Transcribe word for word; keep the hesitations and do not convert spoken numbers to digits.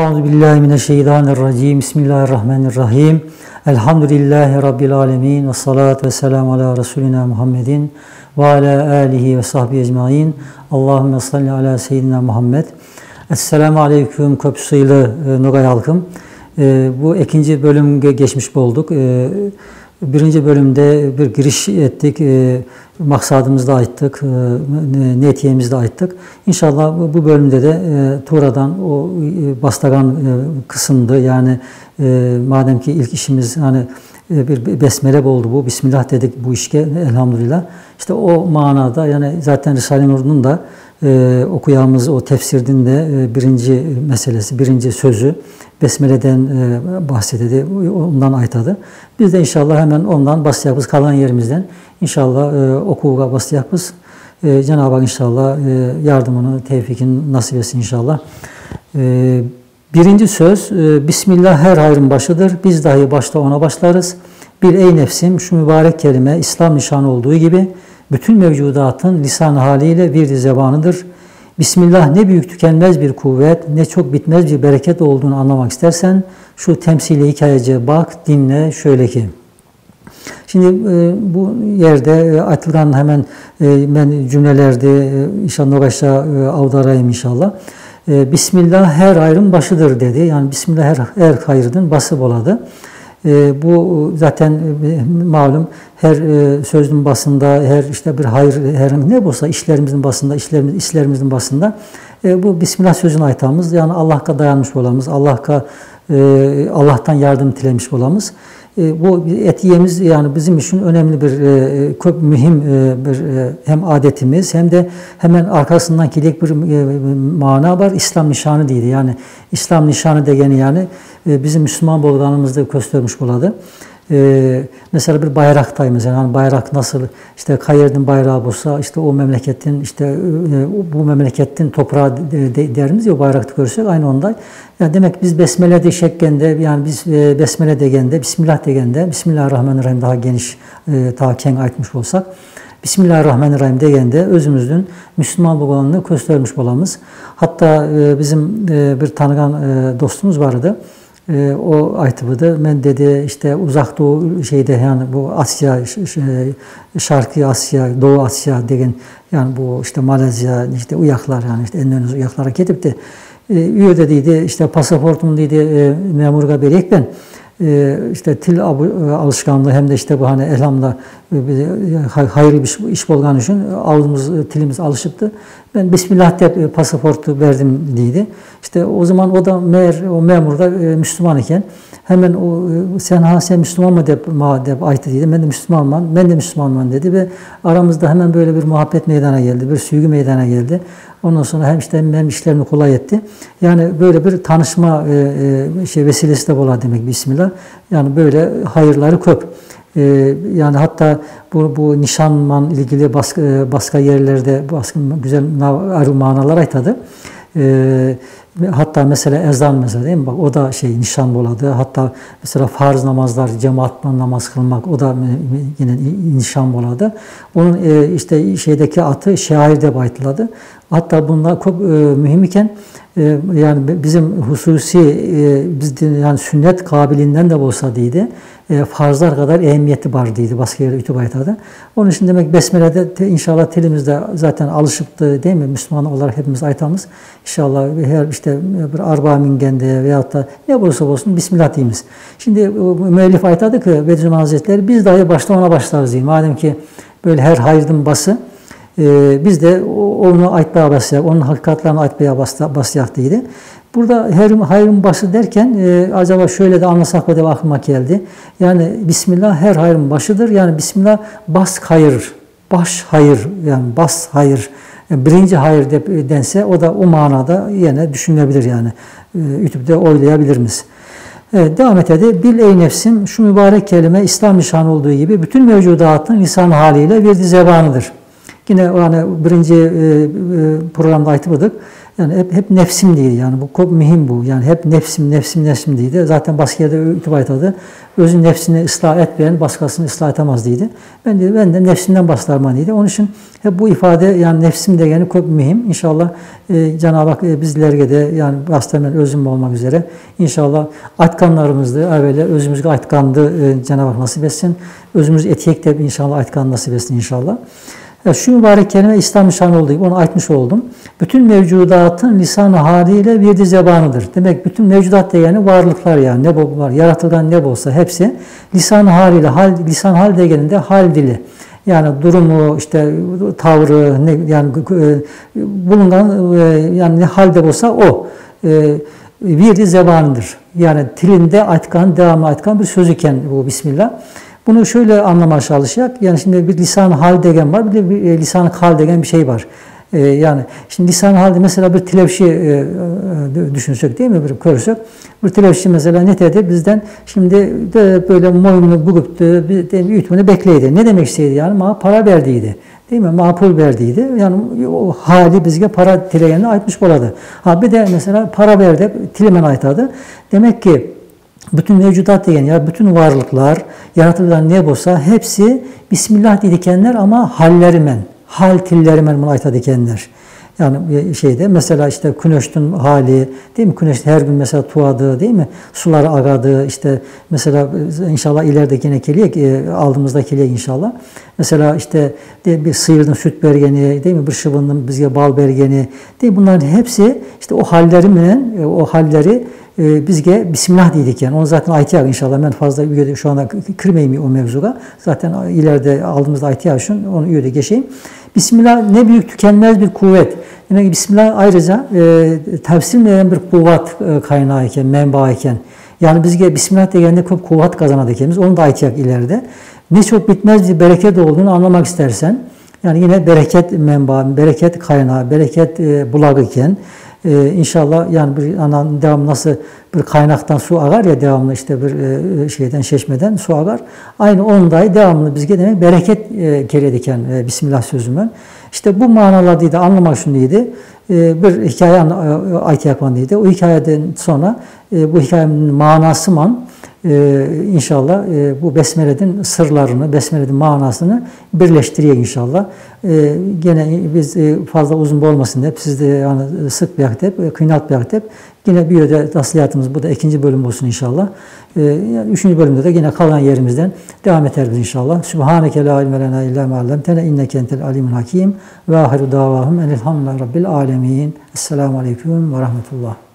أعوذ بالله من الشيطان الرجيم. بسم الله الرحمن الرحيم. الحمد لله رب العالمين. والصلاة والسلام على رسولنا محمد وعلى آله وصحبه أجمعين. اللهم صل على سيدنا محمد. Esselamu aleyküm, köp sıylı e, Nogay halkım. E, bu ikinci bölümge geçmiş olduk. E, birinci bölümde bir giriş ettik. E, maksadımızı da ayttık. E, ne- niyetimizi de ayttık. İnşallah bu, bu bölümde de e, Tuğra'dan o e, Bastagan e, kısımdı. Yani e, madem ki ilk işimiz hani e, bir bir besmele oldu bu. Bismillah dedik bu işe elhamdülillah. İşte o manada yani zaten Risale-i Nur'un da e, okuyacağımız o tefsirinin de e, birinci meselesi, birinci sözü Besmele'den e, bahsededi, ondan aytadı. Biz de inşallah hemen ondan başlayacakız, kalan yerimizden. İnşallah e, okuva başlayacakız. E, Cenab-ı Hak inşallah e, yardımını, tevfikini nasip etsin inşallah. E, birinci söz, e, Bismillah her hayrın başıdır. Biz dahi başta ona başlarız. Bil ey nefsim, şu mübarek kelime İslam nişanı olduğu gibi bütün mevcudatın lisan haliyle virdi zebanıdır. Bismillah ne büyük tükenmez bir kuvvet, ne çok bitmez bir bereket olduğunu anlamak istersen şu temsili hikayece bak, dinle şöyle ki. Şimdi e, bu yerde e, atılan hemen e, ben cümlelerde e, inşallah Nogaş'a e, avdarayım inşallah. E, Bismillah her hayrın başıdır dedi. Yani Bismillah her, her hayrın bası boladı. E, bu zaten e, malum her e, sözün basında, her işte bir hayır, her ne olsa işlerimizin basında, işlerimiz, işlerimizin basında e, bu Bismillah sözünü aytamız. Yani Allah'a dayanmış olamız, Allah'a e, Allah'tan yardım dilemiş olamız. E, bu etiyemiz yani bizim için önemli bir, e, çok mühim e, bir e, hem adetimiz hem de hemen arkasından gelecek bir e, mana var. İslam nişanı dedi. Yani İslam nişanı degeni yani e, bizim Müslüman olganımızı göstermiş oladı. E, mesela bir bayrak tay mesela yani bayrak nasıl işte kayerinin bayrağı olsa işte o memleketin işte e, bu memleketin toprağı de, de, derimiz ya o bayrakta görsek aynı onda. Yani demek biz besmele de şeklinde yani biz e, besmele degende, Bismillah degende, Bismillahirrahmanirrahim daha geniş, e, daha keng aytmış olsak, Bismillahirrahmanirrahim degende özümüzün Müslüman olganını göstermiş olamız. Hatta e, bizim e, bir tanıgan e, dostumuz vardı. E, o aytıbıdı. Ben dedi işte uzak doğu şeyde yani bu Asya, ş- ş- Şarkı Asya, Doğu Asya degen yani bu işte Malezya, işte uyaklar yani işte Endonezya uyaklara gidip de e, üyede dedi işte pasaportumu dedi e, memurga bereyim ben. E, işte dil abu- e, alışkanlığı hem de işte bu hani elhamda e, bir, e, hay- hayırlı bir iş, iş olganı için ağzımız, e, dilimiz alışıptı. Ben Bismillah deyip e, pasaportu verdim dedi. İşte o zaman o da meğer o memur da e, Müslüman iken hemen o e, sen ha sen Müslüman mı deyip, ma deyip ayttı dedi. Ben de Müslümanman, ben de Müslümanman dedi ve aramızda hemen böyle bir muhabbet meydana geldi, bir sevgi meydana geldi. Ondan sonra hem işte hem benim işlerimi kolay etti. Yani böyle bir tanışma e, e, şey vesilesi de ola demek Bismillah. Yani böyle hayırları köp. E, yani hatta bu, bu nişanla ilgili baskı, e, başka yerlerde baskı, güzel nav- ayrı manalar aytadı. E, hatta mesela ezan mesela değil mi? Bak o da şey nişan boladı. Hatta mesela farz namazlar, cemaatle namaz kılmak o da me- me- yine ni- nişan boladı. Onun e, işte şeydeki atı şair de baytıladı. Hatta bunlar çok e, mühim iken e, yani bi- bizim hususi e, biz din- yani sünnet kabilinden de olsa deydi. E, farzlar kadar ehemmiyeti var deydi. Başka yerde ütüp aytadı. Onun için demek Besmele'de te- inşallah dilimizde zaten alışıptı değil mi? Müslüman olarak hepimiz aytamız. İnşallah her işte bir araba mingende veyahut da ne olursa olsun Bismillah deyimiz. Şimdi o müellif aytadı ki Bediüzzaman Hazretleri biz dahi başta ona başlarız diye. Madem ki böyle her hayrın bası e, biz de o- onu aytmaya başlayacak, onun hakikatlerini aytmaya başla- başlayacak deydi. Burada her hayrın bası derken e, acaba şöyle de anlasak mı diye aklıma geldi. Yani Bismillah her hayrın başıdır. Yani Bismillah bas hayır, baş hayır yani bas hayır. Yani birinci hayır de- dense o da o manada yine düşünülebilir yani. E, ütüp de oylayabilir miyiz? Evet, devam ete de bil ey nefsim şu mübarek kelime İslam nişanı olduğu gibi bütün mevcudatın lisan haliyle virdi zebanıdır. Yine o, hani, birinci, e, e, programda aytıp edik. Yani hep, hep nefsim deydi. Yani bu çok mühim bu. Yani hep nefsim, nefsim, nefsim deydi. Zaten başka yerde ötüp aytadı. Özü nefsini ıslah etmeyen başkasını ıslah etemez deydi. Ben de, ben de nefsimden başlarım deydi. Onun için hep bu ifade, yani nefsim degeni çok mühim. İnşallah, e, Cenab-ı Hak, e, bizlerge de, yani başta ben özüm olmak üzere, inşallah aytqanlarımızdı, evvela özümüzge aytqandı, e, Cenab-ı Hak nasip etsin. Özümüz eteyik de inşallah aytqandı nasip etsin inşallah. Ya şu mübarek kelime İslam nişanı oldu gibi, onu aytmış oldum. Bütün mevcudatın lisan-ı haliyle virdi zebanıdır. Demek bütün mevcudat degeni varlıklar yani, ne bu var, yaratılgan ne bolsa hepsi lisan-ı haliyle, hal, lisan hal degeninde hal dili. Yani durumu, işte tavrı, ne, yani, e, bulungan, e, yani ne halde bolsa o, e, virdi zebanıdır. Yani tilinde aytkan, devamlı aytkan bir söz iken bu Bismillah. Bunu şöyle anlamaya çalışacak. Yani şimdi bir lisan hal degen var, bir de bir, e, lisan kal degen bir şey var. E, yani şimdi lisan halde mesela bir tilevşi, e, e, düşünsek, değil mi? Bir körsek. Bir tilevşi mesela ne dedi bizden? Şimdi de böyle moynunu büküptü, bir de ütümünü bekleydi. Ne demek istedi yani? Mana para verdiydi. Değil mi? Mana pul verdiydi. Yani o hali bizge para tilegenini aytmış boladı. Ha, bir de mesela para ver dep tilemen aytadı. Demek ki bütün mevcudat degen, ya bütün varlıklar, yaratılgan ne bolsa hepsi Bismillah deydi ekenler, ama hallerimen, hal tillerimen bunu aytadı ekenler. Yani, e, şeyde mesela işte küneşin hali, değil mi? Küneş her gün mesela tuvadı, değil mi? Suları agadı, işte mesela, e, inşallah ileride yine geleyik, e, aldımızda geleyik inşallah. Mesela işte de bir sıyırın süt bergeni, değil mi? Bir şıbının bizge bal bergeni, değil mi? Bunların hepsi işte o hallerimen, e, o halleri, e, bizge Bismillah deydi eken. Onu zaten aytayık inşallah. Ben fazla üyede şu anda k-, k-, kirmeyim o mevzuya. Zaten ileride aldımızda aytayık şun, onu üyede geçeyim. Bismillah ne büyük tükenmez bir kuvvet. Demek ki Bismillah ayrıca, e, tefsilmeyen bir kuvvet, e, kaynağı eken, menba eken. Yani bizge Bismillah degende çok kuvvet kazanadı ekeniz. Onu da aytayık ileride. Ne çok bitmez bir bereket olduğunu anlamak istersen, yani yine bereket menbaı, bereket kaynağı, bereket, e, bulağı eken, e, inşallah yani bir anan devamlı nasıl bir kaynaktan su agar ya, devamlı işte bir, e, şeyden, çeşmeden su agar. Aynı onda devamlı bizge demek bereket, e, gelerdi eken, e, Bismillah sözümen. İşte bu manaları deydi, anlamak için deydi, e, bir hikaye an-, e, aytayık deydi. O hikayeden sonra, e, bu hikayenin manasıman, e, inşallah, e, bu Besmele'nin sırlarını, Besmele'nin manasını birleştireyik inşallah. E, gene biz, e, fazla uzun olmasın dep, siz de yani sıkmayak dep, e, kıynaltmayak dep, yine bir yerde nasihâtımız, bu da ikinci bölüm olsun inşallah. E, yani üçüncü bölümde de yine kalan yerimizden devam ederiz inşallah. Subhaneke la ilme lena illa ma allamtena inneke entel alimul hakim. Ve ahiru davahum enilhamdülillahi rabbil alemin. Esselamu aleyküm ve rahmetullah.